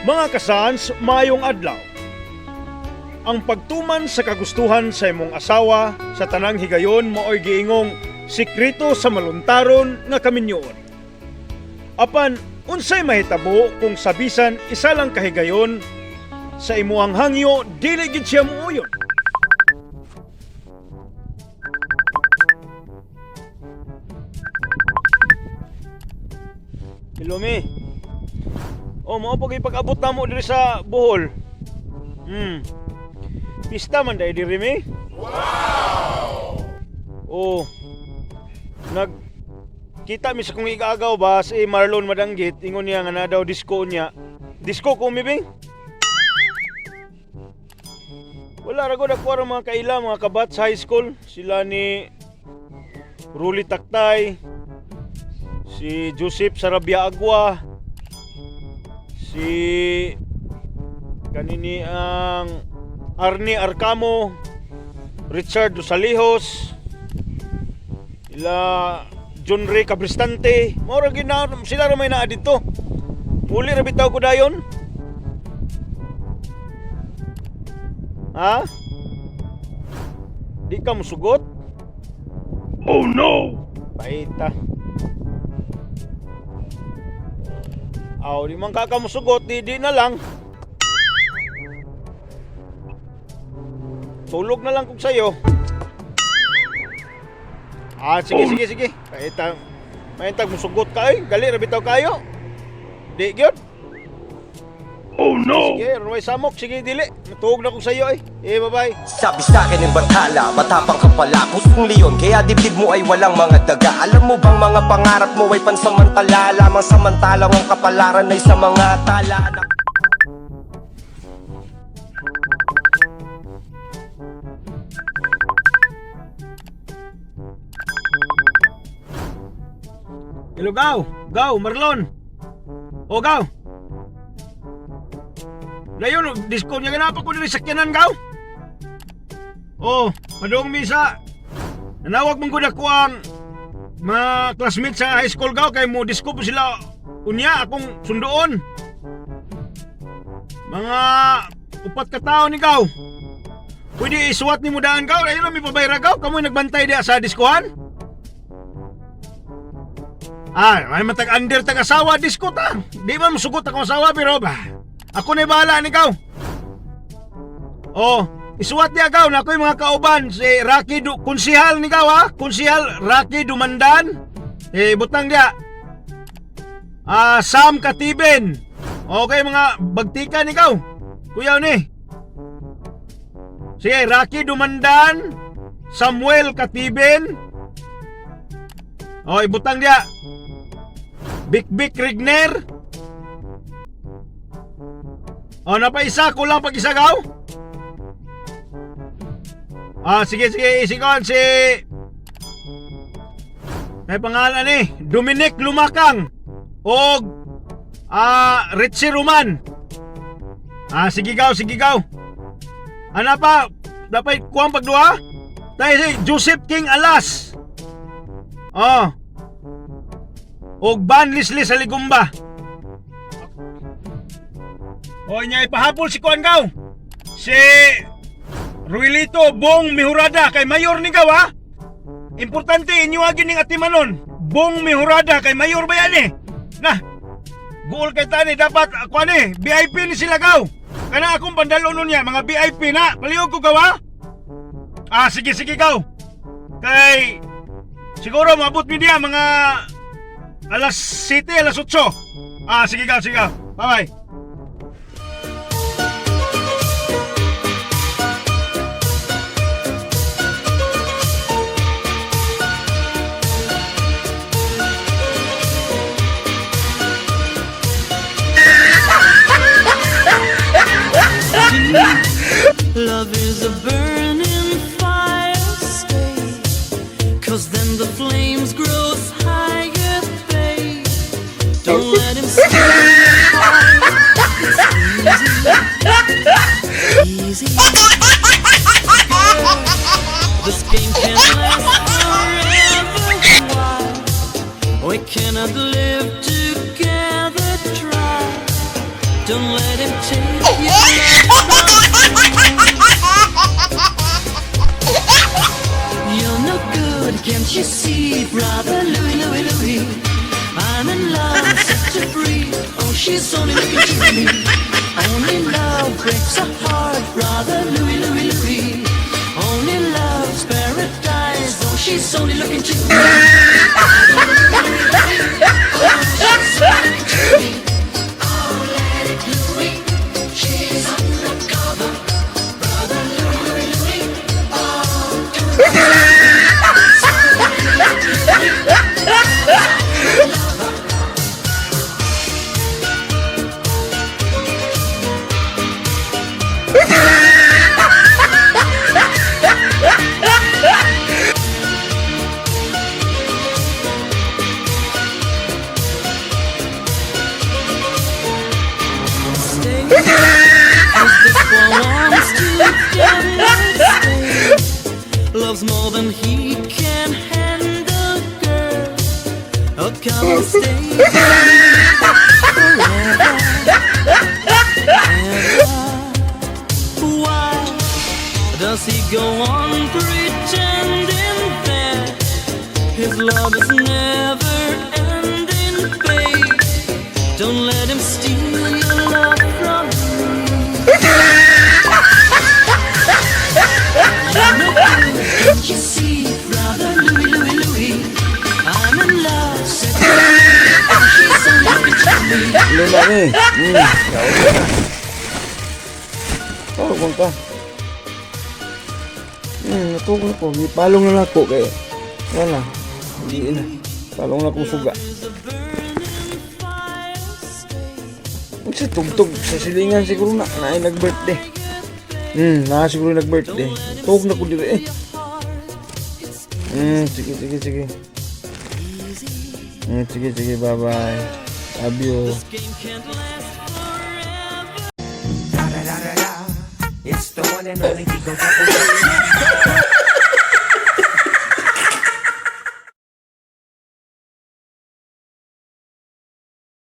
Mga kasans, maayong adlaw. Ang pagtuman sa kagustuhan sa imong asawa sa tanang higayon maoy giingong sikreto sa maluntaron nga kaminyoon. Apan unsay mahitabo kung sa bisan isa lang kahigayon sa imuhang hangyo dili gid siya muuyon? Hello, mi. Oh, mao pag ipag-abot namo diri sa Bohol. Pista man dai diri, mi. Wow. Oh. Nag kita mi sa kong igaagaw ba si Marlon Madanggit, ingon niya nga na daw disco niya. Disco ko mi, bing. Wala ra gud ako ang mga kaila, mga kabat sa high school. Sila ni Ruli Taktay, si Joseph Sarabia Agua, si kanini ang Arnie Arcamo, Richard Rosalejos, ila John Ray Cabristante, mao ra gyud na sila ra may naa didto. Uli ra bitaw ko dayon. Ha? Di ka musugot? Oh no! Paita. Aw, di man ka kamusugot, di na lang. Tulog na lang kung sayo. Ah, sige, sige, sige. Paita. Maintag musugot ka eh. Gali ra bitaw kayo. Di gyud. Oh no! Sige, runway samok. Sige, dili. Matuog na kung sayo eh. Eh, bye-bye. Sabi sa akin ng bathala, matapang ka pala. Pusong leon, kaya dibdib mo ay walang mga daga. Alam mo bang mga pangarap mo ay pansamantala lamang, samantalang ang kapalaran ay sa mga tala na Hello, Gaw. Gaw, Marlon. O, Gaw. Layon, disco niya ganapa ko diri sakyanan, Gaw. Oh, padung misa. Nanawag man gud ako ang mga classmates sa high school, Gaw, kay mo disco po sila unya akong sundoon. Mga upat ka tao ni Gaw. Pwede isuwat ni mo daan, Gaw. Ayun may pabayra, Gaw. Kamoy nagbantay diya sa diskohan. Ah, may matag under tag asawa disco ta. Di man musugot akong asawa pero ba. Ako na bahala ni ikaw. Oh, isuwat niya gaw na ako'y mga kauban si Rocky du konsihal ni gaw ha. Konsihal Rocky Dumandan. Eh butang dia. Ah, Sam Katiben. Okay mga bagtika ni gaw. Kuya ni. Sige, Rocky Dumandan, Samuel Katiben. Oh, ibutang dia. Bik Bik Rigner. Oh, napaisa, kulang pag isa gaw. Ah, sige sige, isikon si may pangalan ni Dominic Lumakang og Richie Roman. Ah, sige gaw, sige gaw. Ana pa, dapat kuwang pagduha? Tayo si Joseph King Alas. Oh. Og Ban Lisli sa Ligumba. O nya ipahapol si Kuan gaw. Si Ruilito Bong Mihurada kay mayor ni gaw ha. Importante inyo agi ning atimanon. Bong Mihurada kay mayor ba yan eh? Na. Guol kay tani dapat kuan eh VIP ni sila gaw. Kana akong pandalonon niya mga VIP na. Palihog ko gaw ha. Ah, sige sige gaw. Kay siguro maabot mi diya mga alas 7, alas 8. Ah, sige gaw, sige gaw. Bye-bye. Love is a burning fire, stay. 'Cause then the flames grow higher, babe. Don't let him steal your heart. let him take your love from you. You're no good, can't you see, brother Louie, Louie, Louie? I'm in love, such a free. Oh, she's only looking to me. Only love breaks a heart, brother Louie, Louie, Louie. Only love's paradise. Oh, she's only looking to me. Oh, she's only looking to me. Oh, let it Louie. She's undercover, brother Louie, Louie, Louie. Oh, do. Stay, 'cause this boy wants to get stay. Loves more than he can handle, girl. Oh, come and stay with me forever, ever. Why does he go on pretending that his love is never ending, babe? Don't let him steal your love from me. You're no good, can't you see, brother Louie, Louie, Louie? I'm in love, said oh, she's only looking to me. Lula ni. Oh, kung ka. Natugol ko. Palong na nako kay. Wala. Hindi na. Palong na akong suga. Is a burning fire, stay. Sa tugtog sa silingan siguro na naay nag-birthday. Na siguro nag-birthday. Tug na ko diri eh. Sige, sige, sige. Sige, sige, bye-bye. Love you. Game can't last forever. It's the one and only D-O Double G.